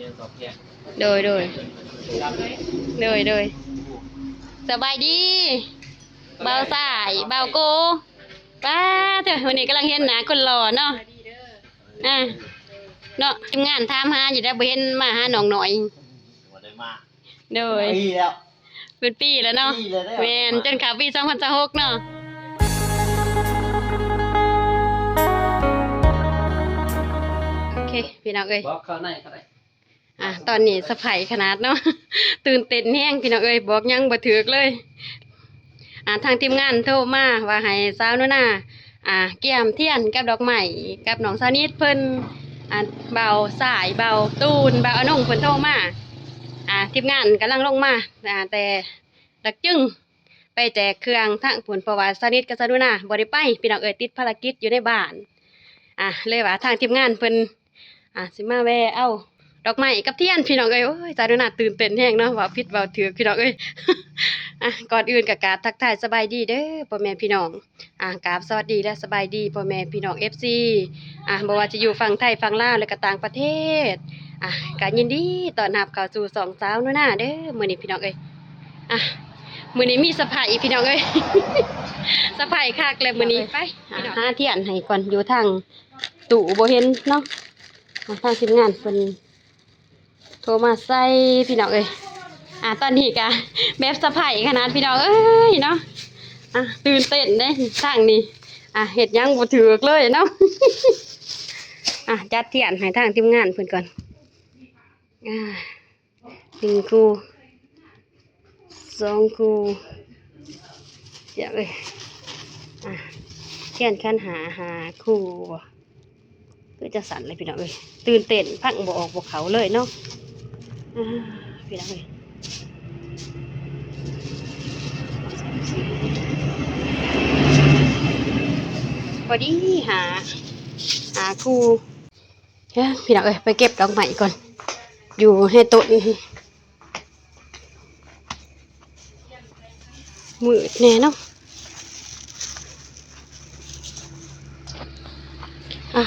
ໂດຍ ໂດຍ ໂດຍ ໂດຍ ສະບາຍດີ ບ່າວສາຍ ບ່າວໂກ ປ້າເທີ ມື້ນີ້ກຳລັງເຫັນໜ້າຄົນຫຼໍ່ເນາະ ອ່າ ເນາະ ທີມງານຖາມຫາຢູ່ແລ້ວ ບໍ່ເຫັນມາຫານ້ອງນ້ອຍ ບໍ່ໄດ້ມາ ໂດຍ ປີແລ້ວ ເປັນປີແລ້ວເນາະ ປີແລ້ວ ແມ່ນ ຈົນເຂົ້າປີສອງພັນຊາວຫົກເນາະ ໂອເຄ ພີ່ນ້ອງເອີຍ ບອກເຂົ້າໃນກໍໄດ້ ອ່າ ຕອນນີ້ສະໄພຂະໜາດເນາະ ຕື່ນເຕັ້ນແຮງພີ່ນ້ອງເອີຍ ບອກຫຍັງບໍ່ຖືກເລີຍ ອ່າ ທາງທີມງານໂທມາວ່າໃຫ້ສາວໜູນາ ອ່າ ກຽມທຽນກັບດອກໄມ້ກັບນ້ອງສາວນິດເພິ່ນ ອ່າ ບ່າວສາຍ ບ່າວຕູນ ບ່າວອານົງເພິ່ນໂທມາ ອ່າ ທີມງານກຳລັງລົງມາ ອ່າ ແຕ່ດອກຈຶງ ໄປແຈກເຄື່ອງທາງພຸ້ນ ເພາະວ່າສາວນິດກັບສາວໜູນາບໍ່ໄດ້ໄປ ພີ່ນ້ອງເອີຍ ຕິດພາລະກິດຢູ່ໃນບ້ານ ອ່າ ເລີຍວ່າທາງທີມງານເພິ່ນ ອ່າ ຊິມາແວ່ເອົາດອກໄມ້ກັບທຽນ ພີ່ນ້ອງເອີຍ ໂອ້ຍ ສາວໜູນາຕື່ນເຕັ້ນແຮງເນາະ ເວົ້າຜິດເວົ້າຖືກ ພີ່ນ້ອງເອີຍ ອ່າ ກ່ອນອື່ນກໍກາບທັກທາຍສະບາຍດີເດີພໍ່ແມ່ພີ່ນ້ອງ ອ່າ ກາບສະຫວັດດີ ແລະ ສະບາຍດີພໍ່ແມ່ພີ່ນ້ອງເອັຟຊີ ອ່າ ບໍ່ວ່າຈະຢູ່ຝັ່ງໄທ ຝັ່ງລາວ ແລະ ກໍຕ່າງປະເທດ ອ່າ ກໍຍິນດີຕ້ອນຮັບເຂົ້າສູ່ຊ່ອງສາວໜູນາເດີ ມື້ນີ້ພີ່ນ້ອງເອີຍ ອ່າ ມື້ນີ້ມີເຊີໄພອີກພີ່ນ້ອງເອີຍ ເຊີໄພຄັກແຫຼະມື້ນີ້ ໄປ ອ່າ ຫາທຽນໃຫ້ກ່ອນ ຢູ່ທາງຕູ້ບໍ່ເຫັນເນາະ ອ່າ ທາງທີມງານເພິ່ນ ໂທມາໃສ່ພີ່ນ້ອງເອີຍ ອ່າ ຕອນນີ້ກະແບບສະໄພຂະໜາດພີ່ນ້ອງເອີຍເນາະ ອ່າ ຕື່ນເຕັ້ນເດ້ທາງນີ້ ອ່າ ເຮັດຫຍັງບໍ່ຖືກເລີຍເນາະ ອ່າ ຈັດທຽນໃຫ້ທາງທີມງານເພິ່ນກ່ອນ ອ່າ ໜຶ່ງຄູ່ ສອງຄູ່ ເຈົ້າເອີຍ ອ່າ ທຽນຂັນຫ້າ ຫ້າຄູ່ບໍ່ ຄືຈັ່ງຊັ້ນແຫຼະພີ່ນ້ອງເອີຍ ຕື່ນເຕັ້ນ ຟັງບໍ່ອອກບໍ່ເຂົ້າເລີຍເນາະ ອ່າ ພີ່ນ້ອງເອີຍ ພໍດີຫ້າ ຫ້າຄູ່ ເອີ ພີ່ນ້ອງເອີຍ ໄປເກັບດອກໄມ້ກ່ອນ ຢູ່ໃນຕົ້ນ ມືດແດ່ເນາະ ອ່າ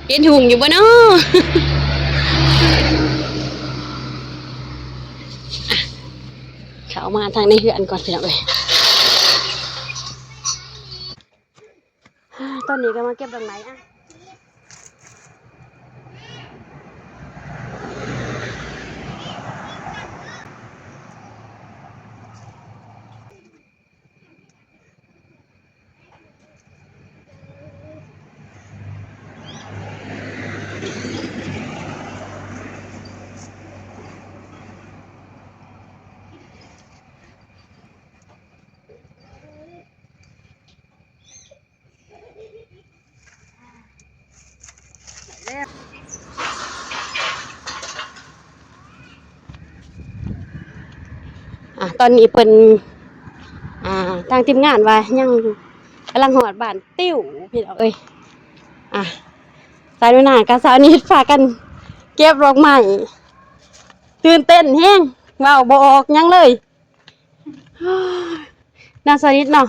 ເຫັນຮຸ່ງຢູ່ບໍ່ເນາະ ອ່າ ເຂົ້າມາທາງໃນເຮືອນກ່ອນ ພີ່ນ້ອງເອີຍ. ອ່າ ຕອນນີ້ກໍມາເກັບດອກໄມ້ ອ່ະ. ອ່າ ຕອນນີ້ເພິ່ນ ອ່າ ທາງທີມງານວ່າຍັງກຳລັງຮອດບ້ານຕິວ ພີ່ນ້ອງເອີຍ ອ່າ ສາວໜູນາກັບສາວນິດພາກັນເກັບດອກໄມ້ ຕື່ນເຕັ້ນແຮງ ເວົ້າບໍ່ອອກຫຍັງເລີຍ ນະ ສາວນິດເນາະ.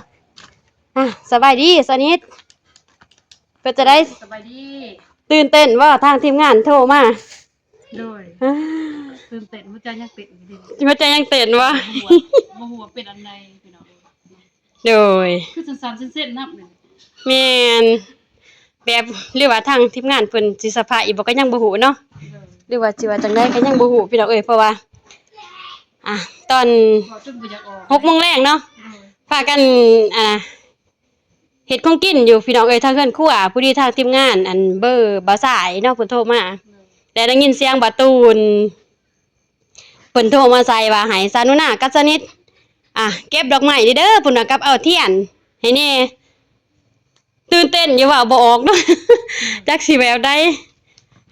ອ່ະ ສະບາຍດີສາວນິດ ເປັນຈັ່ງໃດ? ສະບາຍດີ. ຕື່ນເຕັ້ນບໍ່? ທາງທີມງານໂທມາ. ໂດຍ. ອ່າ ຕື່ນເຕັ້ນ ຫົວໃຈຍັງເຕັ້ນຢູ່ເດ. ຫົວໃຈຍັງເຕັ້ນບໍ່? ບໍ່ຮູ້ວ່າ ບໍ່ຮູ້ວ່າເປັນອັນໃດພີ່ນ້ອງ. ໂດຍ. ຄືສັ່ນໆເຕັ້ນໆນຳ. ແມ່ນ. ແບບ ຫຼືວ່າທາງທີມງານເພິ່ນຊິສະພາຍອີກບໍ່ກໍຍັງບໍ່ຮູ້ເນາະ. ໂດຍ. ຫຼືວ່າຊິວ່າຈັ່ງໃດກໍຍັງບໍ່ຮູ້ພີ່ນ້ອງເອີຍ ເພາະວ່າ ອ່າ ຕອນ ເວົ້າຈົນບໍ່ຢາກອອກ ຫົກໂມງແລງເນາະ. ໂດຍ. ພາກັນ ອ່າ ເຮັດຂອງກິນຢູ່ພີ່ນ້ອງເອີຍ ທາງເຮືອນຄົວ. ພໍດີທາງທີມງານ ອັນ ເບີບ່າວຊາຍເນາະ ເພິ່ນໂທມາ. ໂດຍ. ແລະໄດ້ຍິນສຽງບ່າວຕູນ ເພິ່ນໂທມາໃສ່ວ່າໃຫ້ສາວໜູນາກັບສາວນິດ ອ່າ ເກັບດອກໄມ້ເດີ ເພິ່ນວ່າ ກັບເອົາທຽນໃຫ້ແດ່. ຕື່ນເຕັ້ນຢູ່ ເວົ້າບໍ່ອອກເນາະ. ອືມ. ຈັກຊິແບບໃດ.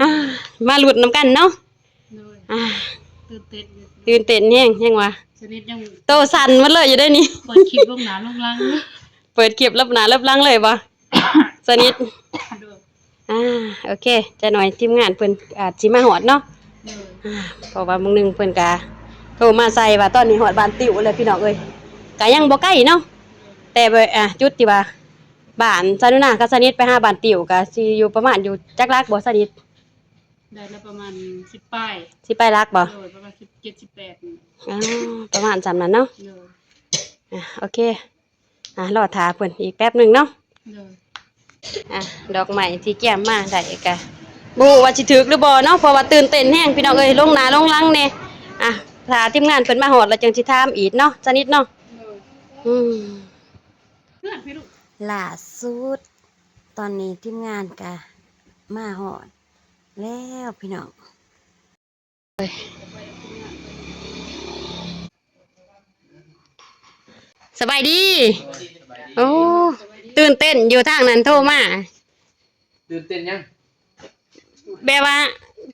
ອ່າ ມາລຸ້ນນຳກັນເນາະ. ໂດຍ. ອ່າ ຕື່ນເຕັ້ນຢູ່ ຕື່ນເຕັ້ນແຮງ ແຮງວ່າ ສາວນິດຍັງໂຕສັ່ນໝົດເລີຍຢູ່ເດ້ນີ້. ເປີດຄລິບລົງໜ້າລົງຫຼັງ ເປີດຄລິບລັບໜ້າລັບຫຼັງເລີຍບໍ່? ສາວນິດ. ໂດຍ. ອ່າ ໂອເຄ ຈັກໜ້ອຍທີມງານເພິ່ນອາດຊິມາຮອດເນາະ. ໂດຍ. ອ່າ ເພາະວ່າມື້ໜຶ່ງເພິ່ນກະໂທມາໃສ່ວ່າຕອນນີ້ຮອດບ້ານຕິວແລ້ວພີ່ນ້ອງເອີຍ ກະຍັງບໍ່ໄກເນາະ. ໂດຍ. ແຕ່ວ່າ ອ່າ ຈຸດທີ່ວ່າບ້ານສາວໜູນາກັບສາວນິດໄປຫາບ້ານຕິວກະຊິຢູ່ປະມານຢູ່ຈັກຫຼັກບໍ່ສາວນິດ? ໄດ້ລະປະມານສິບປາຍ ສິບປາຍຫຼັກບໍ່? ໂດຍ ປະມານສິບເຈັດ ສິບແປດນີ້. ອໍ ປະມານສ່ຳນັ້ນເນາະ. ໂດຍ ອ່ະ ໂອເຄ ອ່ະ ລໍຖ້າເພິ່ນອີກແປັບໜຶ່ງເນາະ. ໂດຍ ອ່ະ ດອກໄມ້ທີ່ກຽມມາໄດ້ກະບໍ່ຮູ້ວ່າຊິຖືກຫຼືບໍ່ເນາະ ເພາະວ່າຕື່ນເຕັ້ນແຮງພີ່ນ້ອງເອີຍ ລົງໜ້າລົງຫຼັງແດ່. ອ່ະ ຖ້າທີມງານເພິ່ນມາຮອດແລ້ວຈັ່ງຊິຖາມອີກເນາະ ສະນິດເນາະ. ໂດຍ ອືມ ເພື່ອນພີ່ລູກ ລ່າສຸດ ຕອນນີ້ທີມງານກະມາຮອດແລ້ວພີ່ນ້ອງ. ສະບາຍດີ. ໂອ້ ຕື່ນເຕັ້ນຢູ່ທາງນັ້ນໂທມາ. ຕື່ນເຕັ້ນຫຍັງ? ແບບວ່າ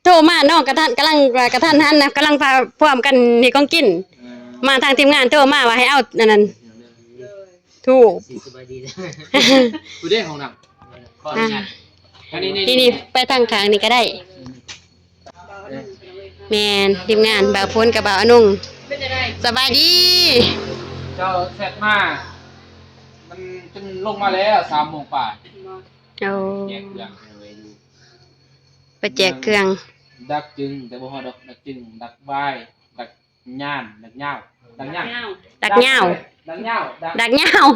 ໂທມາເນາະ ກະທັນ ກຳລັງວ່າກະທັນຫັນນະ ກຳລັງພາ ພ້ອມກັນເຮັດຂອງກິນ. ເອີ ມາທາງທີມງານໂທມາວ່າໃຫ້ເອົາອັນນັ້ນ ໂດຍ ທູບ. ສະບາຍດີເດີ ຜູ້ໃດຫ້ອງນ້ຳ ຂໍອະນຸຍາດ. ອ່ະ ນີ້ ນີ້ ນີ້ ນີ້ ໄປທາງຂ້າງນີ້ກະໄດ້. ແມ່ນ ທີມງານບ່າວພົນກັບບ່າວອານົງ. ເປັນຈັ່ງໃດ? ສະບາຍດີ. ເຈົ້າແຊັດມາ ມັນຈົນລົງມາແລ້ວ ສາມໂມງປາຍ. ໂອ້ ແຈກເຄື່ອງ ໄປແຈກເຄື່ອງ. ດັກຈຶງ ແຕ່ບໍ່ຮອດດອກ ດັກຈຶງ ດັກວາຍ ດັກຍານ ດັກຍາວ ດັກຍາວ ດັກຍາວ ດັກຍາວ ດັກຍາວ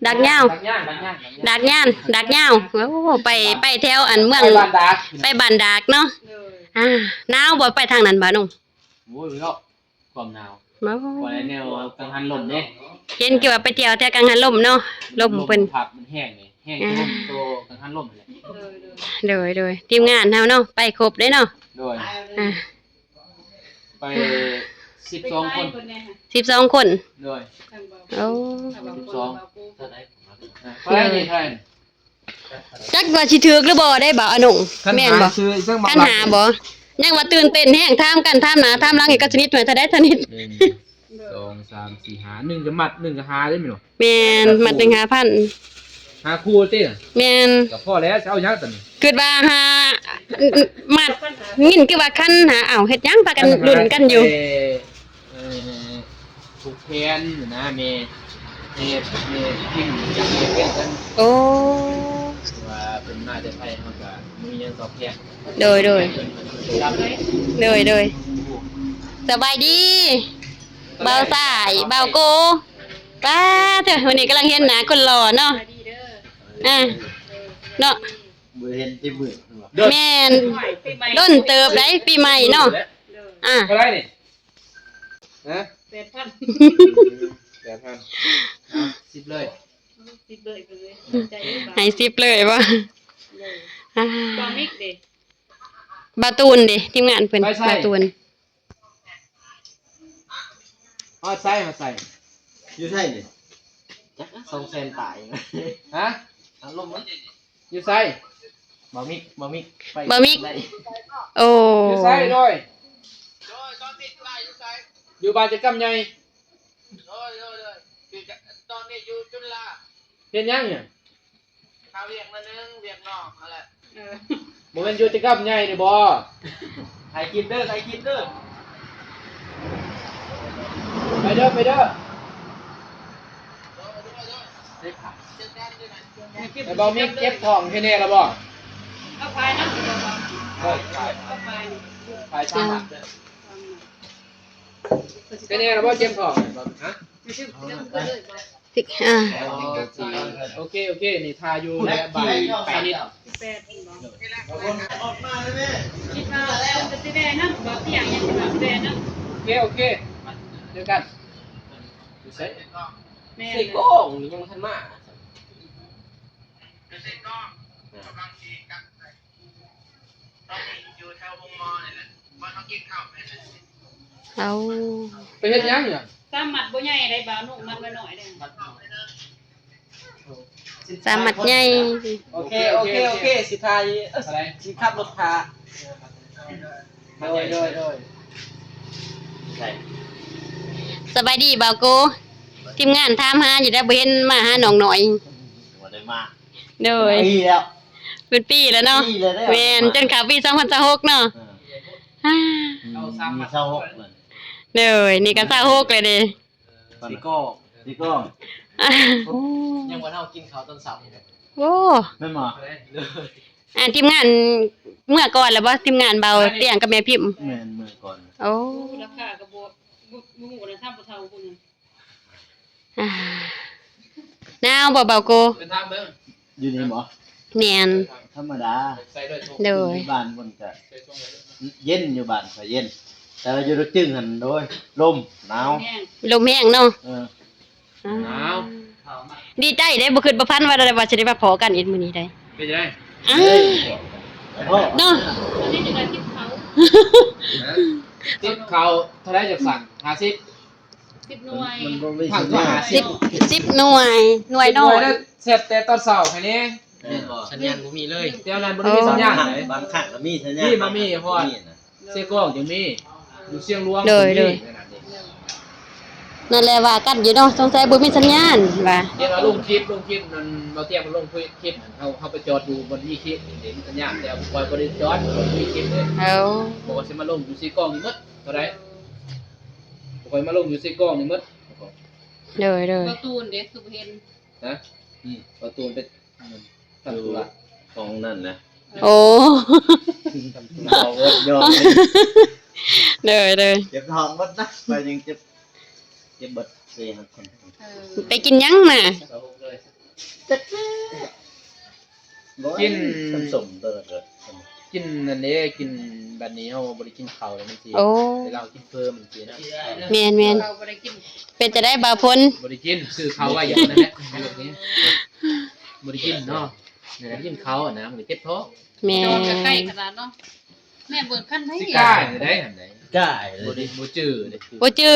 ດັກຍາວ ດັກຍານ ດັກຍາວ. ໂອ້ ໄປ ໄປແຖວອັນເມືອງ ໄປບ້ານດາກ ໄປບ້ານດາກເນາະ. ໂດຍ ອ່າ ໜາວບໍ່ ໄປທາງນັ້ນບ່າວອານົງ? ໂອ້ຍເນາະ ຄວາມໜາວ ບໍ່ ບໍ່ໄດ້ແນວກັງຫັນລົມເດ້. ເຫັນຄືວ່າໄປທ່ຽວແຖວກັງຫັນລົມເນາະ ລົມເພິ່ນ ລົມພັດມັນແຮງເດ້ ແຮງ ອ່າ ລົມໂຕກັງຫັນລົມແຫຼະ. ໂດຍ ໂດຍ ໂດຍ ທີມງານເຮົາເນາະ ໄປຄົບເດ້ເນາະ. ໂດຍ ອ່າ ໄປສິບສອງຄົນ ສິບສອງຄົນ. ໂດຍ ໂອ້ ສິບສອງ. ເທົ່າໃດນີ້ ເທົ່າໃດ? ຈັກວ່າຊິຖືກຫຼືບໍ່ໄດ໋ບ່າວອານົງ ແມ່ນບໍ່? ຄັນຫາບໍ່ ຍັງວ່າຕື່ນເຕັ້ນແຮງ ຖາມກັນ ຖາມໜ້າຖາມຫຼັງໃຫ້ກັບສະນິດ ວ່າເທົ່າໃດສະນິດ. ໜຶ່ງ ສອງ ສາມ ສີ່ ຫ້າ ໜຶ່ງກະມັດ ໜຶ່ງກະຫ້າເດ້ແມ່ນບໍ່? ແມ່ນ ມັດໜຶ່ງຫ້າພັນ ຫ້າຄູ່ຕິ. ແມ່ນ ກະພໍແລ້ວ ຊິເອົາຫຍັງຕອນນີ້? ຄິດວ່າຫາມັດ ຍິນຄືວ່າຄັນຫາ ເອົ້າ ເຮັດຫຍັງ ພາກັນລຸ້ນກັນຢູ່. ເອີ ຜູກແຂນນະ ແມ່ ແມ່ ແມ່ພິມຈະເປັນເພິ່ນ. ໂອ້ ວ່າເພິ່ນມາແຕ່ໄທ ເຮົາກະບໍ່ມີຫຍັງຕອບແທນ. ໂດຍ ໂດຍ ໂດຍ ໂດຍ. ສະບາຍດີ ບ່າວຊາຍ ບ່າວໂກ. ປ້າເທີ ມື້ນີ້ກຳລັງເຫັນໜ້າຄົນຫຼໍ່ເນາະ. ອ່າ ເນາະ ບໍ່ໄດ້ເຫັນຈັກມື້. ແມ່ນ ດົນເຕີບໄດ໋ ປີໃໝ່ເນາະ. ອ່າ ເທົ່າໃດນີ້? ຮະ? ແປດພັນ ແປດພັນ. ເອົາ ສິບເລີຍ ສິບເລີຍ ໃຫ້ສິບເລີຍບໍ່? ໂດຍ ອ່າ ບ່າວມິກເດ? ບ່າວຕູນເດ? ທີມງານເພິ່ນ ບ່າວຕູນ. ຮອດໃສ ຮອດໃສ? ຢູ່ໃສນີ້? ຈັກ ສອງແສນປາຍ. ຮະ? ອາລົມມັນ ຢູ່ໃສ? ບ່າວມິກ ບ່າວມິກ ໄປ ບ່າວມິກ ໄດ້ ໂອ້ ຢູ່ໃສ? ໂດຍ ຢູ່ບ້ານຈະກຳໃຫຍ່. ໂດຍ ໂດຍ ໂດຍ ຄືຕອນນີ້ຢູ່ຈຸນລາ. ເຮັດຫຍັງນີ້? ຫາວຽກໜ້ອຍໜຶ່ງ ວຽກນອກຫັ້ນແຫຼະ. ເອີ ບໍ່ແມ່ນຢູ່ຈະກຳໃຫຍ່ນີ້ບໍ? ຖ່າຍຄລິບເດີ ຖ່າຍຄລິບເດີ. ໄປເດີ ໄປເດີ. ໄປ ບ່າວມິກເຈັບທ້ອງ ເຮັດແນ່ແລ້ວບໍ? ເອົາພາຍນຳ ເອີ ພາຍ ພາຍ ພາຍສາມມັດເດີ. ເປັນຫຍັງລະບໍ່ ເຈັບທ້ອງ? ຮະ? ອ່າ ໂອເຄ ໂອເຄ ໂອເຄ ນີ້ຖ້າຢູ່ແລ້ວ ບາດນີ້ສະໜິດ. ຄິດວ່າເພິ່ນກະຊິແວ່ນຳ ບໍ່ຕຽງຫຍັງ ຊິວ່າແວ່ນຳ. ໂອເຄ ໂອເຄ ເຈີກັນ. ຢູ່ໃສ? ແມ່ນ ເຊໂກງ ຍັງບໍ່ທັນມາ. ເອົາ ໄປເຮັດຫຍັງນີ້? ສາມມັດບໍ່ໃຫຍ່ໃດ ບ່າວນຸ ມັດນ້ອຍໆເດ້. ສາມມັດໃຫຍ່. ໂອເຄ ໂອເຄ ໂອເຄ ຊິຖ່າຍ ຊິຂັບລົດຖ້າ. ໂດຍ ໂດຍ ໂດຍ. ສະບາຍດີ ບ່າວໂກ. ທີມງານຖາມຫາຢູ່ໄດ໋ ບໍ່ເຫັນມາຫານ້ອງນ້ອຍ. ບໍ່ໄດ້ມາ. ໂດຍ ປີແລ້ວ ເປັນປີແລ້ວເນາະ. ປີແລ້ວເດ້ ແມ່ນ ຈົນເຂົ້າປີສອງພັນຊາວຫົກເນາະ. ເອີ ອ່າ ອືມ ຊາວຫົກແລ້ວ. ໂດຍ ນີ້ກະຊາວຫົກແລ້ວເດ້. ຊິກອງ ຊິກອງ. ໂອ້ ຍັງບໍ່ເທົ່າກິນເຂົ້າຕອນເຊົ້າ. ໂອ້ ແມ່ນບໍ່? ໂດຍ. ອ່າ ທີມງານເມືອກ່ອນແລ້ວບໍ່? ທີມງານເບົາຕຽງກັບແມ່ພິມ. ແມ່ນ ເມືອກ່ອນ. ໂອ້ ລາຄາກໍບໍ່ ບໍ່ ບໍ່ຮູ້ນະ ຖາມຜູ້ເຖົ້າຜູ້ນັ້ນ. ອ່າ ໜາວບໍ່ ເບົາໂກ? ໄປຖາມເບິ່ງ. ຢູ່ນີ້ບໍ່? ແມ່ນ ທຳມະດາ. ໂດຍ ຢູ່ບ້ານເພິ່ນກະເຢັນ ຢູ່ບ້ານຂ້ອຍເຢັນ ແຕ່ວ່າຢູ່ດອກຈຶງຫັ້ນ ໂອ້ຍ ລົມ ໜາວ ລົມແຮງເນາະ. ເອີ ອ່າ ໜາວ ດີໃຈເດ້ ບໍ່ຄິດບໍ່ຝັນວ່າ ວ່າຊິໄດ້ມາພໍ້ກັນອີກມື້ນີ້ໄດ໋. ເປັນຈັ່ງໃດ? ອ້າ ເນາະ ຕິບເຂົ້າເທົ່າໃດຈັກສັ່ງ? ຫ້າສິບ ສິບໜ່ວຍ ມັນບໍ່ມີສັນຍານ ສິບ ສິບໜ່ວຍ ໜ່ວຍນ້ອຍ ແຊບແຕ່ຕອນເຊົ້າແຄ່ນີ້ ແມ່ນບໍ່? ສັນຍານບໍ່ມີເລີຍ ແຖວນັ້ນບໍ່ໄດ້ມີສັນຍານ. ບາງຄັ້ງກໍມີສັນຍານ ມີ ບໍ່ມີຮອດ ເຊກອງຍັງມີ ຢູ່ຊຽງຫຼວງ. ໂດຍ ໂດຍ ນັ້ນແຫຼະ ວ່າກັນຢູ່ເນາະ ສົງໄສບໍ່ມີສັນຍານວ່າ. ເຫັນວ່າລົງຄລິບ ລົງຄລິບນັ້ນ ເບົາຕຽງລົງຄລິບ ເຮົາ ເຮົາໄປຈອດຢູ່ບ່ອນມີຄລິບ ເຫັນສັນຍານ ແຕ່ຂ້ອຍບໍ່ໄດ້ຈອດ ບໍ່ມີຄລິບເດ້. ເອົາ ບໍ່ວ່າຊິມາລົງຢູ່ເຊກອງນີ້ໝົດ ເທົ່າໃດ ບໍ່ຄ່ອຍມາລົງຢູ່ເຊກອງນີ້ໝົດ. ໂດຍ ໂດຍ ປະຕູນເດ້ ຄືບໍ່ເຫັນ ຮະ? ອືມ ປະຕູນໄປ ຂອງນັ້ນນະ. ໂອ້ ເອົາເບິດ ຢອກ. ໂດຍ ໂດຍ ເຈັບທ້ອງເບິດນະ ຂ້ອຍຍັງເຈັບ ເຈັບເບິດ ເອີ ໄປກິນຫຍັງມາ? ຈັກ ກິນສົ້ມໆ ເອີ ເອີ ກິນນັ້ນເດ້ ກິນ ບັດນີ້ເຮົາບໍ່ໄດ້ກິນເຂົ້າແລ້ວມັນຊິ ໂອ້ ເວລາເຮົາກິນເຝີມັນຊິນະ. ແມ່ນໆ ເຂົ້າບໍ່ໄດ້ກິນ ເປັນຈັ່ງໃດບ່າວພົນ? ບໍ່ໄດ້ກິນ ຊື້ເຂົ້າໄວ້ຢູ່ນັ້ນແຫຼະ ຢູ່ນີ້ ບໍ່ໄດ້ກິນເນາະ ບໍ່ໄດ້ກິນເຂົ້ານະ ມັນກໍເຈັບທ້ອງ. ແມ່ນ ຈອດກໍໃກ້ຂະໜາດເນາະ ແມ່ເບິ່ງຄັນໃດ ຊິກ້າຢູ່ໃດ ອັນໃດ ກ້າ ບໍ່ຈື່ເດ້ ບໍ່ຈື່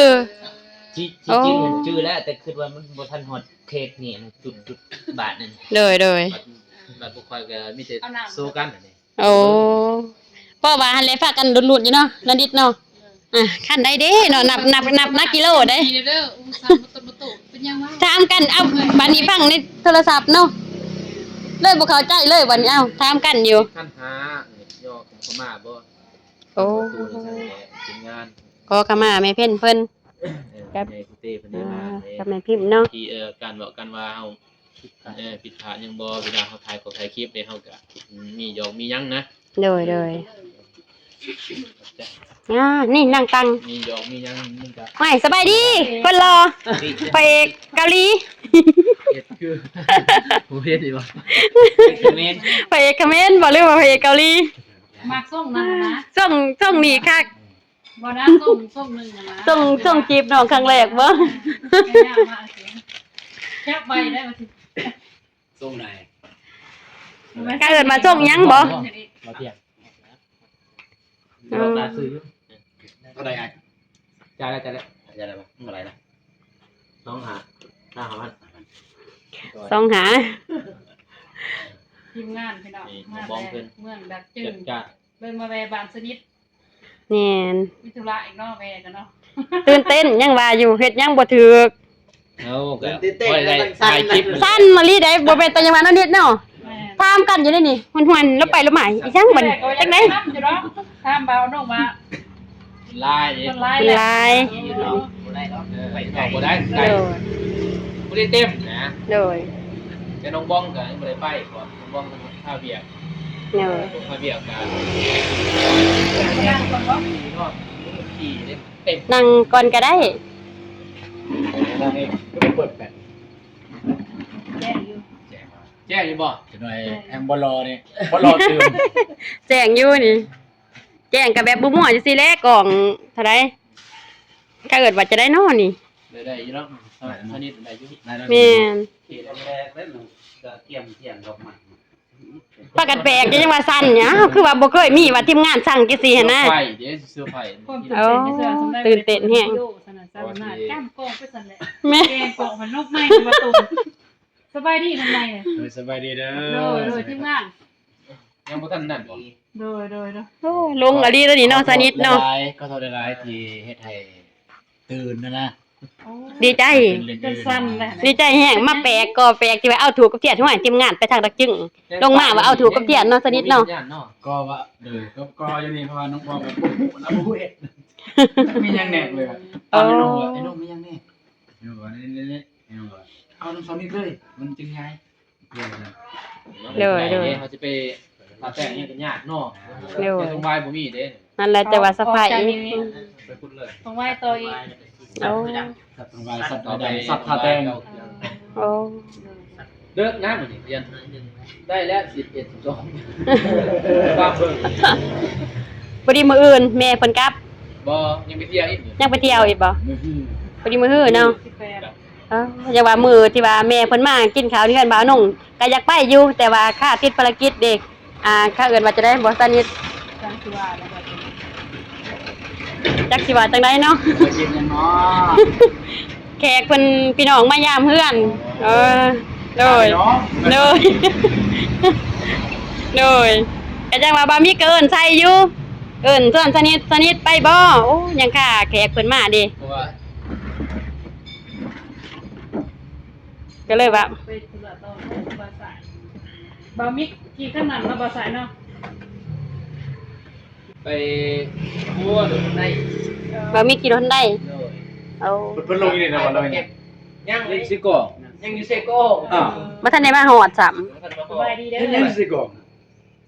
ທີ່ ທີ່ຈິງຈື່ແລ້ວ ແຕ່ຄິດວ່າມັນບໍ່ທັນຮອດເຂດນີ້ ຈຸດ ຈຸດບາດນັ້ນ. ໂດຍ ໂດຍ ບາດ ບາດພວກຂ້ອຍກໍມີແຕ່ໂຊກັນອັນນີ້. ໂອ້ ເພາະວ່າຫັ້ນແຫຼະ ພາກັນລຸ້ນໆຢູ່ເນາະ ນາດິດເນາະ. ອ່າ ຄັນໃດເດ້ເນາະ ນັບ ນັບ ນັບ ນັບກິໂລເດ້. ຖາມກັນ ເອົ້າ ບັດນີ້ຟັງໃນໂທລະສັບເນາະ ເລີຍບໍ່ເຂົ້າໃຈເລີຍບັດນີ້. ເອົ້າ ຖາມກັນຢູ່ ຄັນຫາ ຍໍເຂົ້າມາບໍ່? ໂອ້ ຂໍເຂົ້າມາແມ່ເພັນເພິ່ນ ເອີ ກັບ ແມ່ເຕ້ເພິ່ນ ອ່າ ມາເດ້ ກັບແມ່ພິມເນາະ ທີ່ ເອີ ການເວົ້າກັນວ່າເຮົາ ເອີ ຜິດພາດຫຍັງບໍ່ ເວລາເຮົາຖ່າຍຂອງຖ່າຍຄລິບເດ້ ເຮົາກະ ອືມ ມີຫຍອກມີຫຍັງນະ. ໂດຍ ໂດຍ ອ່າ ນີ້ນັ່ງຕັງ ມີຫຍອກມີຫຍັງມັນກະ ໂອ້ຍ ສະບາຍດີ ຄົນຫຼໍ່ ພະເອກເກົາຫຼີ ເຮັດຄື ບໍ່ເຫັນອີກບໍ່ ພະເອກຂະເໝນບໍ່ ຫຼືວ່າພະເອກເກົາຫຼີ? ມັກຊົງນັ້ນນະ ຊົງ ຊົງນີ້ຄັກ. ບໍ່ນະ ສົ່ງ ສົ່ງໜຶ່ງນະ ສົ່ງ ສົ່ງຈີບນ້ອງຄັ້ງແລກບໍ່? ຈັບໄວ້ໄດ້ວ່າຊິ ສົ່ງໃດ? ກະເອີ້ນວ່າສົ່ງຫຍັງບໍ່? ບໍ່ທຽງ ອືມ ເທົ່າໃດອ້າຍ? ຈ່າຍແລ້ວ ຈ່າຍແລ້ວ ຈ່າຍແລ້ວບໍ່? ເທົ່າໃດນະ? ສອງຫ້າ ຫ້າພັນ ສອງຫ້າ ທີມງານພີ່ນ້ອງ ນີ້ ມາແຕ່ເມືອງດາກຈຶງ ເລີຍມາແວ່ບ້ານສະໜິດ. ແມ່ນ ມີທຸລະອີກເນາະ ແວ່ກັນເນາະ ຕື່ນເຕັ້ນ ຍັງວ່າຢູ່ ເຮັດຫຍັງບໍ່ຖືກ ເອົາ ກໍ ຕື່ນເຕັ້ນ ຄ່ອຍໄດ້ຖ່າຍຄລິບ ສັ່ນມາລີໄດ໋ ບໍ່ແມ່ນແຕ່ຍັງວ່ານຳນິດເນາະ ແມ່ນ ຖາມກັນຢູ່ໃນນີ້ ຫ້ວນໆ ລະໄປລະມາ ອີຫຍັງບັດນີ້ ຈັກໃດ ຖາມບ່າວນ້ອງວ່າ ຫຼາຍເດ້ ຫຼາຍ ຫຼາຍ ບໍ່ໄດ້ດອກ ເອີ ບໍ່ໄດ້ ໄດ້ ໂດຍ ບໍ່ໄດ້ເຕັມນະ ໂດຍ ແຕ່ນ້ອງບອງກໍຍັງບໍ່ໄດ້ໄປ ເພາະນ້ອງບອງ ຖ້າວຽກ ໂດຍ ຖ້າວຽກກະ ນັ່ງກ່ອນກໍໄດ້ ນັ່ງເອງ ກໍໄປເປີດແຟລດ ແຈ້ງຢູ່ ແຈ້ງຢູ່ບໍ່? ຈັກໜ່ອຍແຮງບໍ່ລໍນີ້ ບໍ່ລໍຕື່ມ ແຈ້ງຢູ່ນີ້ ແຈ້ງກໍແບບມົວໆ ຈັ່ງຊີ້ແຫຼະ ກ້ອງເທົ່າໃດ ເຂົາເອີ້ນວ່າຈັ່ງໃດນໍນີ້ ໄດ້ ໄດ້ຢູ່ເນາະ ເຮົາ ເຮົານີ້ໄດ້ຢູ່ ແມ່ນ ໂອເຄ ແລກແລ້ວ ກໍກຽມ ກຽມດອກໄມ້ ພາກັນແປກຢູ່ ຍັງວ່າສັ່ນຢູ່ ອ້າວ ຄືວ່າບໍ່ເຄີຍມີວ່າທີມງານສັ່ງຈັ່ງຊີ້ຫັ້ນນະ ເຊີໄພຣສ໌ເດ້ ເຊີໄພຣສ໌ ຄວາມຕື່ນເຕັ້ນ ເອີ ຕື່ນເຕັ້ນແຮງ ຈັ່ງກ້ອງໄປຊັ້ນແຫຼະ ແມ່ນ ແກງກ້ອງພັນນົກໃໝ່ມາຕົງ ສະບາຍດີນ້ອງໃໝ່ ໂດຍ ສະບາຍດີເດີ ໂດຍ ໂດຍ ທີມງານ ຍັງບໍ່ທັນນັ້ນບໍ່? ໂດຍ ໂດຍ ໂດຍ ໂອ້ ລົງອີ່ຫຼີໂຕນີ້ເນາະ ສະໜິດເນາະ ຂໍໂທດຫຼາຍໆ ຂໍໂທດຫຼາຍໆ ທີ່ເຮັດໃຫ້ຕື່ນຫັ້ນນະ ໂອ້ ດີໃຈ ຈົນສັ່ນແຫຼະ ດີໃຈແຮງ ມາແປກກໍແປກ ທີ່ວ່າເອົາທູບກັບທຽນ ຫ້ວຍ ທີມງານໄປທາງດາກຈຶງ ລົງມາວ່າເອົາທູບກັບທຽນເນາະ ສະໜິດເນາະ ກໍວ່າ ເອີ ກໍ ກໍຢູ່ນີ້ ເພາະວ່ານ້ອງບອງກໍບໍ່ຮູ້ນະ ບໍ່ເຮັດ ມີຫຍັງແນ່ເລີຍ ຖາມໄອ້ໜຸ່ມວ່າ ໄອ້ໜຸ່ມ ມີຫຍັງແນ່? ໄອ້ໜຸ່ມວ່າ ນີ້ໆ ໄອ້ໜຸ່ມວ່າ ເອົານຳສະໜິດເລີຍ ມັນຈຶ່ງງ່າຍ ໂດຍ ໂດຍ ເຮົາຈະໄປ ຖ້າແຕ່ງຫຍັງກໍຍາກເນາະ ໂດຍ ແຕ່ຂອງວາຍບໍ່ມີເດ້ ນັ້ນແຫຼະ ແຕ່ວ່າສະໄພ ອອກຈາກນີ້ ໄປພຸ້ນເລີຍ ຂອງວາຍຕໍ່ອີກ ໂອ້ ສັດຂາດແຕ່ງ ສັດຂາດແຕ່ງ ໂອ້ ເລີກນະມື້ນີ້ ໄດ້ແລ້ວ ສິບເອັດ ສິບສອງ ບາງເບິ່ງ ພໍດີມື້ອື່ນແມ່ເພິ່ນກັບ ບໍ່ ຍັງໄປທ່ຽວອີກ ຍັງໄປທ່ຽວອີກບໍ່? ມື້ຮື ພໍດີມື້ຮືເນາະ ສິບແປດ ເອີ ຢ່າວ່າມື້ທີ່ວ່າແມ່ເພິ່ນມາກິນຂ້າວເຮືອນບ່າວນົງ ກໍຢາກໄປຢູ່ ແຕ່ວ່າຄາຕິດພາລະກິດເດ້ ອ່າ ເຂົາເອີ້ນວ່າຈັ່ງໃດບໍ່ ສະນິດ? ຈັກຊິວ່າແລ້ວ ຈັກຊິວ່າຈັ່ງໃດເນາະ ໄປກິນຫຍັງເນາະ ແຂກເພິ່ນ ພີ່ນ້ອງມາຢາມເຮືອນ ເອີ ໂດຍ ເນາະ ໂດຍ ໂດຍ ກໍຈັ່ງວ່າບ່າວມິກກໍເອີ້ນໃສ່ຢູ່ ເອີ້ນຊວນສະນິດ ສະນິດໄປບໍ່? ໂອ້ ຍັງຄາແຂກເພິ່ນມາເດ້ ເພາະວ່າ ກໍເລີຍວ່າ ໄປທຸລະຕໍ່ເນາະ ບ່າວສາຍ ບ່າວມິກຂີ່ຄັນນັ້ນເນາະ ບ່າວສາຍເນາະ ໄປ ໂອ້ ລົດໄດ້ ບ່າວມິກຂີ່ລົດໄດ້ ໂດຍ ໂອ້ ເພິ່ນ ເພິ່ນລົງຢູ່ນີ້ນະ ບໍ່ລົງນີ້ ຍັງຢູ່ເຊກອງ ຍັງຢູ່ເຊກອງ ອ່າ ບໍ່ທັນໄດ້ມາຮອດຊ້ຳ ບໍ່ທັນມາຮອດ ສະບາຍດີເດີ ຍັງຢູ່ເຊກອງ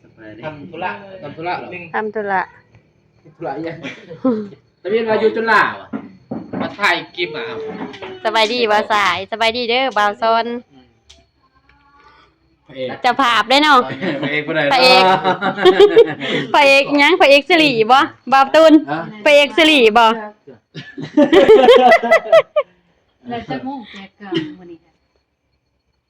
ສະບາຍດີ ທຳທຸລະ ທຳທຸລະເຫາະ ທຳທຸລະ ທຸລະຫຍັງ? ທະບຽນວ່າຢູ່ຈຸລາຫວະ ມາຖ່າຍຄລິບມາ ສະບາຍດີບ່າວສາຍ ສະບາຍດີເດີບ່າວຊອນ ພະເອກ ເຈົ້າພາບເດ້ເນາະ ພະເອກຜູ້ໃດ ພະເອກ ພະເອກຫຍັງ? ພະເອກສິລິບໍ່? ບ່າວຕູນ ຮະ? ພະເອກສິລິບໍ່? ແລ້ວຈັກໂມງແຈກເຄື່ອງມື້ນີ້?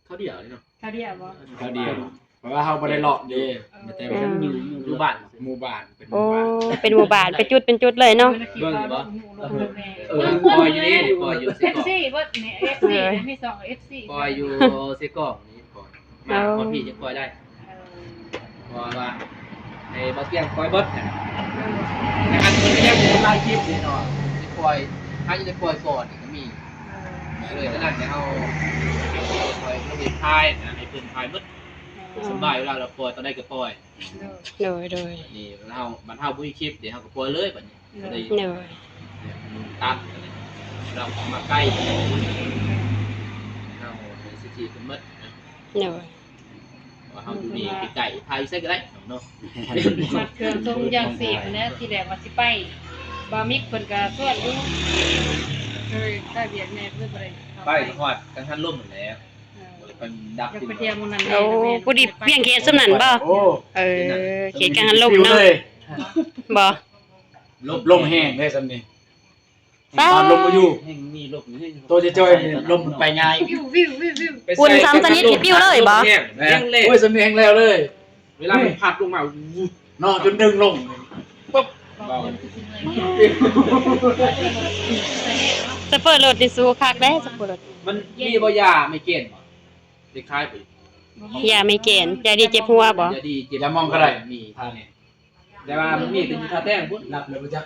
ຄາວດຽວເນາະ ຄາວດຽວບໍ່? ຄາວດຽວ ເພາະວ່າເຮົາບໍ່ໄດ້ເລາະເດ້ ເອີ ແຕ່ວ່າ ອືມ ຢູ່ ຢູ່ບ້ານ ໝູ່ບ້ານ ເປັນ ໂອ້ ໝູ່ບ້ານ ເປັນໝູ່ບ້ານ ເປັນຈຸດ ເປັນຈຸດເລີຍເນາະ ເບິ່ງຢູ່ບໍ່? ເອີ ປ່ອຍຢູ່ນີ້ ປ່ອຍຢູ່ເຊກອງ ເອັຟຊີເບິດນີ້ ເອັຟຊີ ເອີ ມີສອງ ເອັຟຊີ ປ່ອຍຢູ່ເຊກອງນີ້ ປ່ອຍ ມາ ໂອ້ ຮອດພີ້ຍັງປ່ອຍໄດ້ ເອີ ເພາະວ່າໃຫ້ບ່າວຕຽງປ່ອຍເບິດ ເອີ ແຕ່ອັນນີ້ກໍຍັງມີຫຼາຍຄລິບເດ້ເນາະ ຊິປ່ອຍ ຫາຈະໄດ້ປ່ອຍກ່ອນນີ້ກໍມີ ເອີ ເລີຍ ສະນັ້ນແລ້ວເຮົາປ່ອຍລົງເຮັດຖ່າຍນະ ໃຫ້ເພິ່ນຖ່າຍເບິດ ເອີ ສະບາຍ ເວລາລາວປ່ອຍຕອນໃດກໍປ່ອຍ ໂດຍ ໂດຍ ໂດຍ ນີ້ເຮົາ ບັດເຮົາບໍ່ມີຄລິບເດ ເຮົາກໍປ່ອຍເລີຍບັດນີ້ ໂດຍ ກໍໄດ້ ໂດຍ ຕັດ ລາວເອົາມາໃກ້ ເຮົາໃຫ້ສິດທິເພິ່ນເບິດນະ ໂດຍ ວ່າເຮົາຢູ່ນີ້ໃກ້ໆ ຖ່າຍຢູ່ໃສກໍໄດ້ເນາະ ມັດເຄື່ອງສົ່ງຢາງຊີບຫັ້ນແຫຼະ ທີແລກວ່າຊິໄປ ບ່າວມິກເພິ່ນກໍຊວນຢູ່ ເລີຍຖ້າວຽກແດ່ ເລີຍບໍ່ໄດ້ເຂົ້າໄປ ໄປຮອດກັງຫັນລົມຫັ້ນແຫຼະ ເອີ ເພິ່ນດັກ ຢາກໄປທ່ຽວໝ່ອງນັ້ນແດ່ ໂອ້ ແມ່ນ ຜູ້ດີພຽງເຂດສ່ຳນັ້ນບໍ່? ໂອ້ ເອີ ເຂດກັງຫັນລົມເນາະ ບໍ່? ລົມ ລົມແຮງເດ້ສ່ຳນີ້ ຕອນລົມບໍ່ຢູ່ ແຮງມີລົມ ໂຕຈະຈ່ອຍໆ ລົມມັນໄປງ່າຍ ວິວ ວິວ ວິວ ວິວ ອຸ່ນສ່ຳສະນິດທີ່ປິວເລີຍບໍ່? ແຮງແລ້ວ ໂອ້ຍ ສ່ຳນີ້ແຮງແລ້ວເລີຍ ເວລາມັນພັດລົງມາ ວຶບ ເນາະ ຈົນດຶງລົງ ປຶບ ເບົາ ຊັບເປີລົດນີ້ສູ້ຄັກເດ້ ຊັບເປີລົດ ມັນມີບໍ່ຢາໄມເກຣນບໍ່? ໄດ້ຂາຍບໍ່? ຢາໄມເກຣນ ຢາດີເຈັບຫົວບໍ່? ຢາດີເຈັບ ຢາໝອງກໍໄດ້ ມີ ທ່ານີ້ ແຕ່ວ່າມັນມີແຕ່ຢູ່ທ່າແຕງພຸ້ນ ນັບແລ້ວບໍ່ຈັກ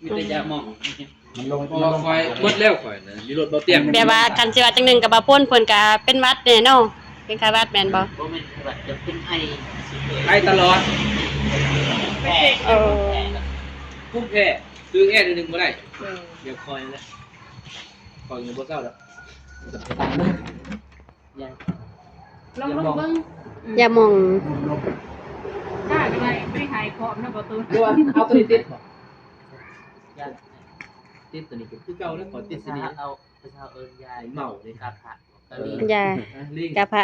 ມີແຕ່ຢາໝອງ ມັນລົງ ມັນລົງ ຂ້ອຍໝົດແລ້ວ ຂ້ອຍນະ ຢູ່ລົດບໍ່ຕຽງ ແບບວ່າຄັນຊິວ່າຈັ່ງໜຶ່ງກໍບໍ່ພົ້ນ ເພິ່ນກໍເປັນຫວັດແດ່ເນາະ ເປັນໄຂ້ຫວັດແມ່ນບໍ່? ບໍ່ແມ່ນໄຂ້ຫວັດ ຈະເປັນໄອ ໄອຕະຫຼອດ ເອີ ພູມແພ້ ຖືກແອໜ້ອຍໜຶ່ງບໍ່ໄດ້ ເອີ ດຽວຂ້ອຍແຫຼະ ຂ້ອຍຍັງບໍ່ເຊົາດອກ ຢາ ລອງ ລອງເບິ່ງ ຢາໝອງ ຖ້າກໍໄດ້ ໄປຫາຍພ້ອມນຳປະຕູ ຫຼືວ່າເອົາຕົວນີ້ຕິດບໍ່? ຢາ ຕິດຕົວນີ້ກໍຄືເກົ່າແລ້ວ ຂໍຕິດຕົວນີ້ ເອົາ ເອົາ ເອີ້ນຢາເມົາເດ້ ກະພະ ຢາ ກະພະ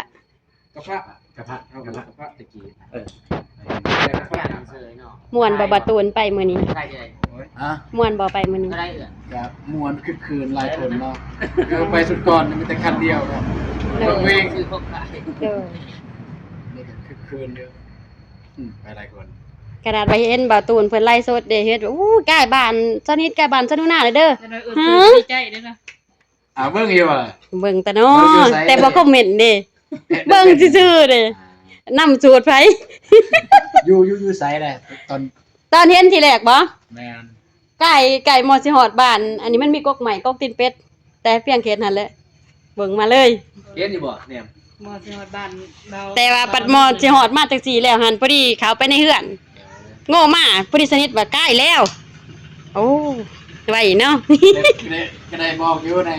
ກະພະ ກະພະ ເຮົາກະພະ ກະພະຕະກີ້ ເອີ ກະພະ ມ່ວນບໍ່ ບ່າວຕູນ ໄປມື້ນີ້? ຮະ? ມ່ວນບໍ່ໄປມື້ນີ້? ກະມ່ວນຄຶກຄື້ນຫຼາຍຄົນເນາະ ເອີ ໄປຊຸດກ່ອນມີແຕ່ຄັນດຽວເນາະ ໂດຍ ເບິ່ງເວງ ໂດຍ ນີ້ກໍຄຶກຄື້ນຢູ່ ອືມ ໄປຫຼາຍຄົນ ຂະໜາດວ່າເຫັນບ່າວຕູນເພິ່ນໄລຟ໌ສົດເດ້ ເຮັດ ໂອ້ ກາຍບ້ານສະນິດ ກາຍບ້ານສະໜູນາເດີ ຮະ? ດີໃຈເດ້ເນາະ ອ່າ ເບິ່ງຢູ່ວ່າ ເບິ່ງຕະນ້ອຍ ເບິ່ງຢູ່ໃສ? ແຕ່ບໍ່ຄອມເມັນເດ້ ເບິ່ງຊື່ໆເດ້ ອ່າ ນຳສູດໄປ ຢູ່ ຢູ່ ຢູ່ໃສແຫຼະ ຕອນ ຕອນເຫັນທີແລກບໍ່? ແມ່ນ ໃກ້ ໃກ້ໝໍຊິຮອດບ້ານ ອັນນີ້ມັນມີກົກໄມ້ ກົກຕີນເປັດ ແຕ່ພຽງແຄ່ນັ້ນແຫຼະ ເບິ່ງມາເລີຍ ເຫັນຢູ່ບໍ່ແນມ? ໝໍຊິຮອດບ້ານເຮົາ ແຕ່ວ່າບັດໝໍຊິຮອດມາຈັ່ງຊີ້ແລ້ວຫັ້ນ ພໍດີເຂົ້າໄປໃນເຮືອນ ໂງ່ມາ ພໍດີສະນິດວ່າໃກ້ແລ້ວ ໂອ້ ໄວເນາະ ກໍໄດ້ ກໍໄດ້ບອກຢູ່ໃນ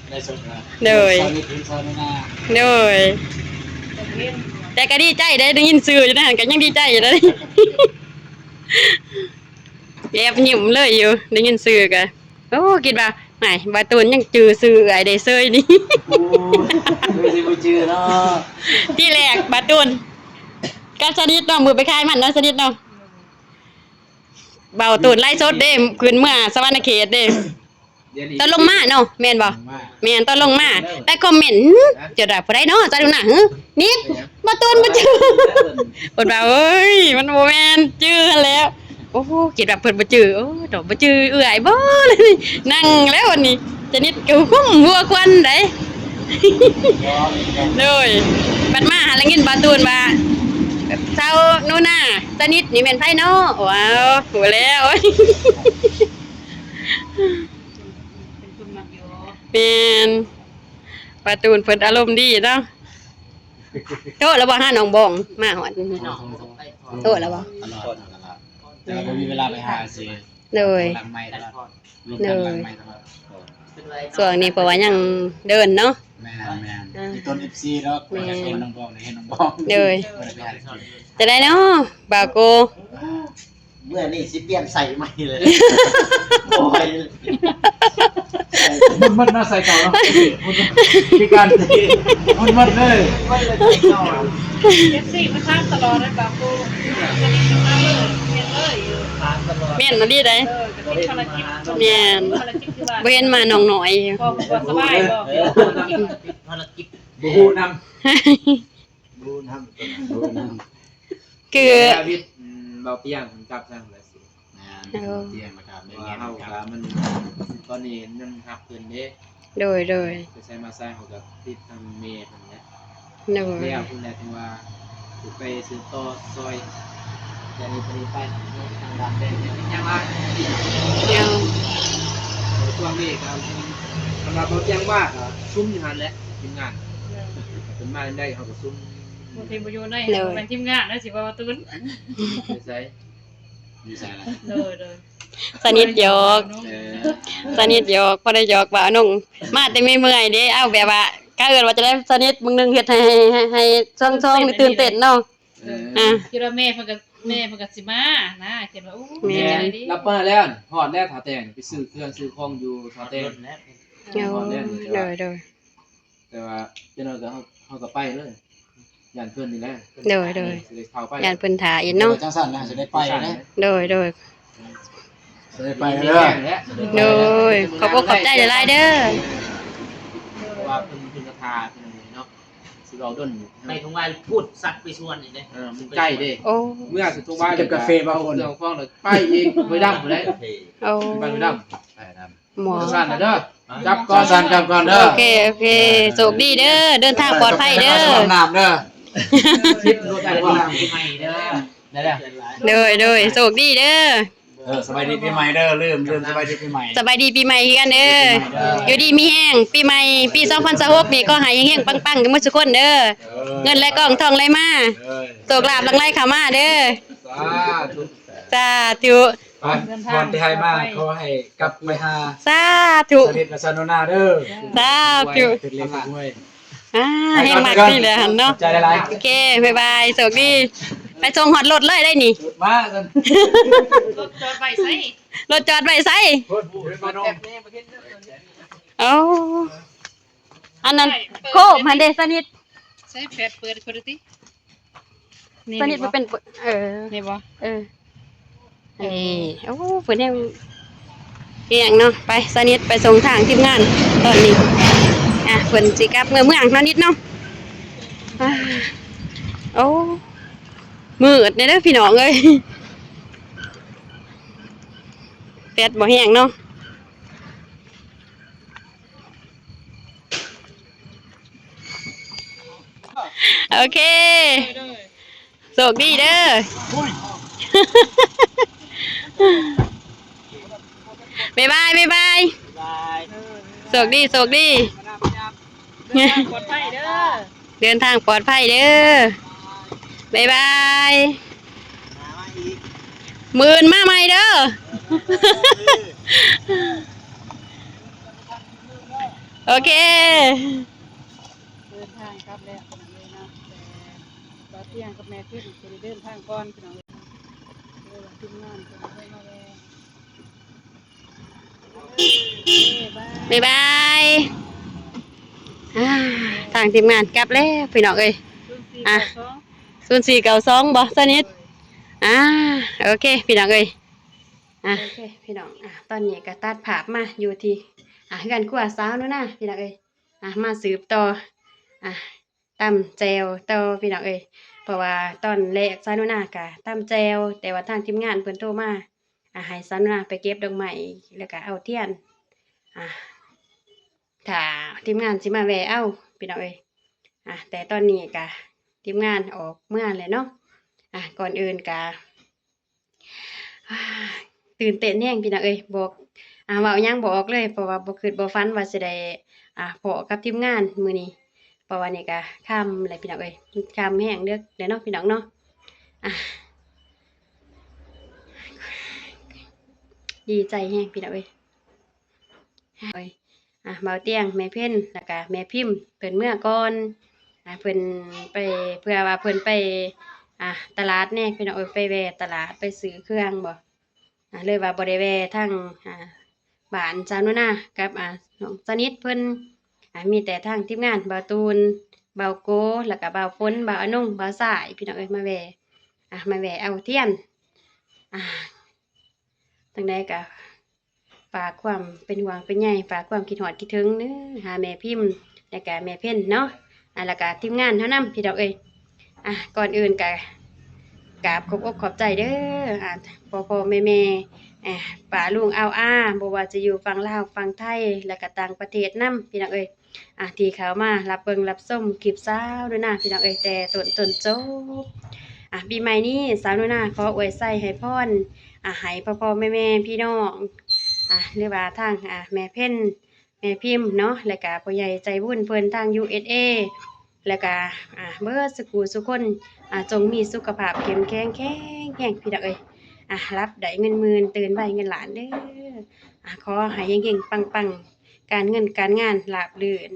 ໃນສົດວ່າ ໂດຍ ຊາວນິດເຫັນຊາວໜູນາ ໂດຍ ແຕ່ກໍດີໃຈເດ້ ໄດ້ຍິນຊື່ຢູ່ໃນຫັ້ນກໍຍັງດີໃຈຢູ່ເດ້ ແອບຍິ້ມເລີຍຢູ່ ໄດ້ຍິນຊື່ກໍ ໂອ້ ຄິດວ່າ ຫາຍ ບ່າວຕູນຍັງຈື່ຊື່ເອື້ອຍໄດ້ເຊີຍນີ້ ໂອ້ຍ ເອື້ອຍຊິບໍ່ຈື່ເນາະ. ທີແລກບ່າວຕູນກັບສະໜິດເນາະ ມື້ໄປຂາຍມັນເນາະ ສະໜິດເນາະ ບ່າວຕູນໄລຟ໌ສົດເດ້ ຂຶ້ນເມືອສະຫວັນນະເຂດເດ້ ຕອນລົງມາເນາະ ແມ່ນບໍ່? ແມ່ນ ຕອນລົງມາ ໄດ້ຄອມເມັນ ຫື ຈະໄດ້ຜູ້ໃດເນາະ ຈະດູນະ ຫື ນິດ ບ່າວຕູນບໍ່ຈື່ ເພິ່ນວ່າ ເອີຍ ມັນບໍ່ແມ່ນ ຈື່ຫັ້ນແຫຼະ ໂອ້ ຄິດວ່າເພິ່ນບໍ່ຈື່ ໂອ້ ດອກບໍ່ຈື່ເອື້ອຍບໍ່ ນັ່ງແລ້ວບັດນີ້ ສະໜິດກໍຫຸ້ມຫົວຄວັນໄດ໋ ໂດຍ ບັດມາຫາລະຍິນບ່າວຕູນວ່າ ຊາວໜູນາ ສະໜິດນີ້ແມ່ນໃຜເນາະ? ວ້າວ ຮູ້ແລ້ວ ເປັນຄົນມັກຢອກ ແມ່ນ ບ່າວຕູນເພິ່ນອາລົມດີເນາະ ໂທດແລ້ວບໍ່ຫານ້ອງບອງ ມາຮອດນີ້ ໂທດແລ້ວບໍ່? ຕະຫຼອດ ຕະຫຼອດ ແຕ່ວ່າບໍ່ມີເວລາໄປຫາຊື່ ໂດຍ ຫຼັງໄມຕະຫຼອດ ລົມກັນຫຼັງໄມຕະຫຼອດ ໂດຍ ຊ່ວງນີ້ເພາະວ່າຍັງເດີນເນາະ ແມ່ນໆ ອ່າ ມີຕົ້ນເອັຟຊີດອກ ແມ່ນ ຢາກເຫັນນ້ອງບອງ ໄດ້ເຫັນນ້ອງບອງ ໂດຍ ບໍ່ໄດ້ໄປຫາກິນ ຈັ່ງໃດເນາະ ບ່າວໂກ ເມື່ອນີ້ຊິປ່ຽນໃສ່ໃໝ່ເລີຍ ບໍ່ໄຫວ ໝຸນໝົດເນາະ ໃສ່ເກົ່າເນາະ ຄືກັນໝຸນໝົດເລີຍ ເອັຟຊີມາຖາມຕະຫຼອດເລີຍ ບ່າວໂກ ເຫັນເລີຍ ຖາມຕະຫຼອດ ແມ່ນອີ່ຫຼີໃດ໋ ເອີ ກະຕິດພາລະກິດ ແມ່ນ ພາລະກິດຄືວ່າ ບໍ່ເຫັນມານ້ອງນ້ອຍຢູ່ ບໍ່ຮູ້ວ່າສະບາຍບໍ່ ຕິດພາລະກິດ ບໍ່ຮູ້ນຳ ບໍ່ນຳ ບໍ່ນຳ ຄື ດາວິດ ອືມ ເບົາປຽງເພິ່ນກັບທາງລາວຊິ ແມ່ນ ເອີ ເຮົາກະມັນ ຕອນນີ້ຍັງຮັກເພິ່ນເດ້ ໂດຍ ໂດຍ ໄປໃສມາໃສເຮົາກະຕິດທາງແມ່ເພິ່ນແຫຼະ ໂດຍ ແລ້ວພຸ້ນແຫຼະ ເຖິງວ່າຊິໄປສືບຕໍ່ຊ່ອຍ ແຕ່ນີ້ ຕອນນີ້ໄປທາງດ້ານແບງ ຍັງວ່າ ຍັງ ຊ່ວງນີ້ກະ ສຳລັບເບົາປຽງວ່າກະຊຸມຢູ່ຫັ້ນແຫຼະ ທີມງານ ເພິ່ນມາໄດ້ເຮົາກະຊຸມ ບໍ່ທີມບໍ່ຢູ່ໃນ ໂດຍ ແມ່ນທີມງານນະ ຊິວ່າວ່າຕື່ນ ຢູ່ໃສ ຢູ່ໃສລະ ໂດຍ ໂດຍ ສະໜິດຫຍອກ ເອີ ສະໜິດຫຍອກ ພໍໄດ້ຫຍອກວ່ານ້ອງ ມາແຕ່ເມື່ອຍໆເດ້ ເອົາແບບວ່າ ກະເອີ້ນວ່າຈະໄດ້ສະໜິດ ມື້ໜຶ່ງເຮັດໃຫ້ ໃຫ້ ໃຫ້ຊ່ອງໆນີ້ຕື່ນເຕັ້ນເນາະ ເອີ ອ່າ ຄິດວ່າແມ່ເພິ່ນກະ ແມ່ເພິ່ນກະຊິມານະ ຄິດວ່າ ໂອ້ ແມ່ນ ດີໃຈດີ ລະໄປແລ້ວ ຮອດແລ້ວທ່າແຕງ ໄປຊື້ເຄື່ອງຊື້ຂອງຢູ່ທ່າແຕງ ຮອດແລ້ວ ໂອ້ ຮອດແລ້ວ ໂດຍ ໂດຍ ແຕ່ວ່າຈັກໜ້ອຍກະເຮົາ ເຮົາກະໄປເລີຍ ຢ້ານເພິ່ນນີ້ແຫຼະ ໂດຍ ໂດຍ ຊິໄດ້ເຂົ້າໄປ ຢ້ານເພິ່ນຖ້າອີກເນາະ ຈັ່ງຊັ້ນນະ ຊິໄດ້ໄປເລີຍ ໂດຍ ໂດຍ ຊິໄດ້ໄປເລີຍ ໂດຍ ຂອບອົກຂອບໃຈຫຼາຍໆເດີ ເພາະວ່າເພິ່ນ ເພິ່ນກະຖ້າເນາະ ຊິເວົ້າດົນຢູ່ ໄປທົ່ງວ່າພຸດສັດໄປຊວນນີ້ເດ້ ເອີ ມັນໃກ້ເດ້ ໂອ້ ເມື່ອຊິທົ່ງວ່າເກັບກາເຟບາງຄົນ ເຄື່ອງຂອງແລ້ວໄປອີກ ຫ້ວຍດຳພຸ້ນແຫຼະ ໂອ້ ບ້ານຫ້ວຍດຳ ໄປດຳ ໝໍ ຊັ້ນເດີ ຈັບກ່ອນ ຊັ້ນ ຈັບກ່ອນເດີ ໂອເຄ ໂອເຄ ໂຊກດີເດີ ເດີນທາງປອດໄພເດີ ນ້ຳເດີ ໂດຍ ໂດຍ ໂຊກດີເດີ ເອີ ສະບາຍດີປີໃໝ່ເດີ ລືມ ລືມ ສະບາຍດີປີໃໝ່ ສະບາຍດີປີໃໝ່ຄືກັນເດີ ຢູ່ດີມີແຮງ ປີໃໝ່ ປີສອງພັນຊາວຫົກນີ້ ຂໍໃຫ້ເຮັງໆປັງໆກັນໝົດທຸກຄົນເດີ ເອີ ເງິນໄຫຼກອງທອງໄຫຼມາ ເອີ ໂຊກລາບຫຼັ່ງໄຫຼເຂົ້າມາເດີ ສາທຸ ສາທຸ ພອນທີ່ໃຫ້ມາ ຂໍໃຫ້ກັບໄປຫາ ສາທຸ ສະໜິດ ແລະ ສາວໜູນາເດີ ສາທຸ ຖືກເລກຖືກຫວຍ ອ່າ ແຮງມາກນີ້ແຫຼະຫັ້ນເນາະ ຂອບໃຈຫຼາຍໆ ໂອເຄ ບາຍບາຍ ໂຊກດີ ໄປສົ່ງຮອດລົດເລີຍໄດ໋ນີ້ ມາຊັ້ນ ລົດຈອດໄວ້ໃສ ລົດຈອດໄວ້ໃສ ໂອ້ ອັນນັ້ນ ໂຄມຫັ້ນເດ ສະໜິດ ໃສ່ແຟດເປີດຄົນຕິ ນີ້ ສະໜິດ ນີ້ບໍ່ ມັນເປັນ ເອີ ນີ້ບໍ່ ເອີ ເອີ ໂອ້ ເພິ່ນແຮງ ແຮງເນາະ ໄປ ສະໜິດ ໄປສົ່ງທາງທີມງານຕອນນີ້ ອ່າ ເພິ່ນຊິກັບເມືອເມືອງເນາະ ນິດເນາະ ອ່າ ໂອ້ ມືດແດ່ເດີພີ່ນ້ອງເອີຍ ແຟດບໍ່ແຮງເນາະ. ໂອເຄ ໂຊກດີເດີ ບາຍບາຍ ບາຍບາຍ ໂຊກດີ ໂຊກດີ ເດີນທາງປອດໄພເດີ ເດີນທາງປອດໄພເດີ ບາຍບາຍ ມື້ອື່ນມາໃໝ່ເດີ ໂອເຄ ເດີນທາງກັບແລ້ວ ພີ່ນ້ອງເອີຍເນາະ. ຂຶ້ນ ຈະໄດ້ເດີນທາງກ່ອນພີ່ນ້ອງເອີຍ. ເອີ ທີມງານເພິ່ນເລີຍມາແວ່. ບາຍບາຍ. ອ່າ ທາງທີມງານກັບແລ້ວພີ່ນ້ອງເອີຍ. ສູນສີ່ເກົ້າສອງ ສູນສີ່ເກົ້າສອງບໍ່ ສະນິດ? ອ່າ ໂອເຄພີ່ນ້ອງເອີຍ. ອ່າ ໂອເຄພີ່ນ້ອງ ອ່າ ຕອນນີ້ກໍຕັດພາບມາຢູ່ທີ່ ອ່າ ເຮືອນຄົວສາວໜູນາພີ່ນ້ອງເອີຍ. ອ່າ ມາສືບຕໍ່ ອ່າ ຕຳແຈ່ວຕໍ່ພີ່ນ້ອງເອີຍ. ເພາະວ່າຕອນແລກສາວໜູນາກໍຕຳແຈ່ວ ແຕ່ວ່າທາງທີມງານເພິ່ນໂທມາ ອ່າ ໃຫ້ສາວໜູນາໄປເກັບດອກໄມ້ ແລ້ວກໍເອົາທຽນ ອ່າ ຖ້າທີມງານຊິມາແວ່ເອົາພີ່ນ້ອງເອີຍ. ອ່າ ແຕ່ຕອນນີ້ກໍທີມງານອອກເມືອແລ້ວເນາະ. ອ່າ ກ່ອນອື່ນກໍ ຕື່ນເຕັ້ນແຮງພີ່ນ້ອງເອີຍ. ບອກ ອ່າ ເວົ້າຫຍັງບໍ່ອອກເລີຍ ເພາະວ່າບໍ່ຄິດບໍ່ຝັນວ່າຊິໄດ້ ອ່າ ພໍ້ກັບທີມງານມື້ນີ້. ເພາະວ່ານີ້ກໍຄ່ຳແລ້ວພີ່ນ້ອງເອີຍ ຄ່ຳແຮງເດິກແລ້ວເນາະພີ່ນ້ອງເນາະ. ອ່າ ດີໃຈແຮງພີ່ນ້ອງເອີຍ. ໂອ້ຍ ອ່າ ບ່າວຕຽງ ແມ່ເພັນ ແລ້ວກະແມ່ພິມ ເພິ່ນເມືອກ່ອນ. ອ່າ ເພິ່ນໄປ ເພື່ອວ່າເພິ່ນໄປ ອ່າ ຕະຫຼາດແດ່ພີ່ນ້ອງເອີຍ ໄປແວ່ຕະຫຼາດ ໄປຊື້ເຄື່ອງບໍ. ອ່າ ເລີຍວ່າບໍ່ໄດ້ແວ່ທາງ ອ່າ ບ້ານສາວໜູນາກັບ ອ່າ ນ້ອງສະນິດເພິ່ນ. ອ່າ ມີແຕ່ທາງທີມງານ ບ່າວຕູນ ບ່າວໂກ ແລ້ວກະບ່າວຝົນ ບ່າວອານົງ ບ່າວຊາຍ ພີ່ນ້ອງເອີຍ ມາແວ່ ອ່າ ມາແວ່ເອົາທຽນ. ອ່າ ຈັ່ງໃດກະ ຝາກຄວາມເປັນຫ່ວງເປັນໃຍ ຝາກຄວາມຄິດຮອດຄິດເຖິງເດີ ຫາແມ່ພິມ ແລ້ວກະແມ່ເພັນເນາະ ອ່າ ແລ້ວກະທີມງານເຮົານຳພີ່ນ້ອງເອີຍ. ອ່າ ກ່ອນອື່ນກະກາບຂອບອົກຂອບໃຈເດີ ອ່າ ພໍ່ໆແມ່ໆ ອ່າ ປ້າລຸງອາວອາ ບໍ່ວ່າຈະຢູ່ຝັ່ງລາວ ຝັ່ງໄທ ແລ້ວກະຕ່າງປະເທດນຳພີ່ນ້ອງເອີຍ. ອ່າ ທີ່ເຂົ້າມາຮັບເບິ່ງຮັບຊົມຄລິບສາວໜູນາ ພີ່ນ້ອງເອີຍ ແຕ່ຕົ້ນຈົນຈົບ. ອ່າ ປີໃໝ່ນີ້ສາວໜູນາຂໍອວຍໄຊໃຫ້ພອນ ອ່າ ໃຫ້ພໍ່ໆແມ່ໆພີ່ນ້ອງ ອ່າ ຫຼືວ່າທາງ ອ່າ ແມ່ເພັນ ແມ່ພິມເນາະ ແລະກະຜູ້ໃຫຍ່ໃຈບຸນເພິ່ນທາງ ຢູເອສເອ ແລະກະ ອ່າ ເບິດສຸຂູສຸຄົນ ອ່າ ຈົ່ງມີສຸຂະພາບເຂັ້ມແຂງແຂງແຮງ ພີ່ນ້ອງເອີຍ. ອ່າ ຫຼັບໄດ້ເງິນໝື່ນ ຕື່ນໄວເງິນລ້ານເດີ. ອ່າ ຂໍໃຫ້ເຮັງໆປັງໆ ການເງິນການງານລາບລື່ນ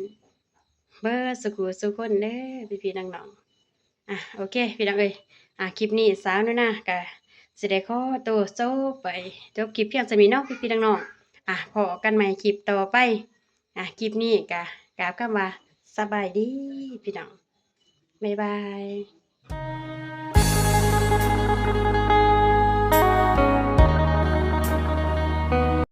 ເບິດສຸຂູສຸຄົນເດີ ພີ່ໆນ້ອງໆ. ອ່ະ ໂອເຄ ພີ່ນ້ອງເອີຍ ອ່ະ ຄລິບນີ້ສາວໜູນາກະຊິໄດ້ຂໍໂຕຈົບໄປ ຈົບຄລິບພຽງສ່ຳນີ້ເນາະ ພີ່ໆນ້ອງໆ. ອ່ະ ພໍ້ກັນໃໝ່ຄລິບຕໍ່ໄປ. ອ່ະ ຄລິບນີ້ກະກ່າວຄຳວ່າສະບາຍດີພີ່ນ້ອງ ບາຍບາຍ.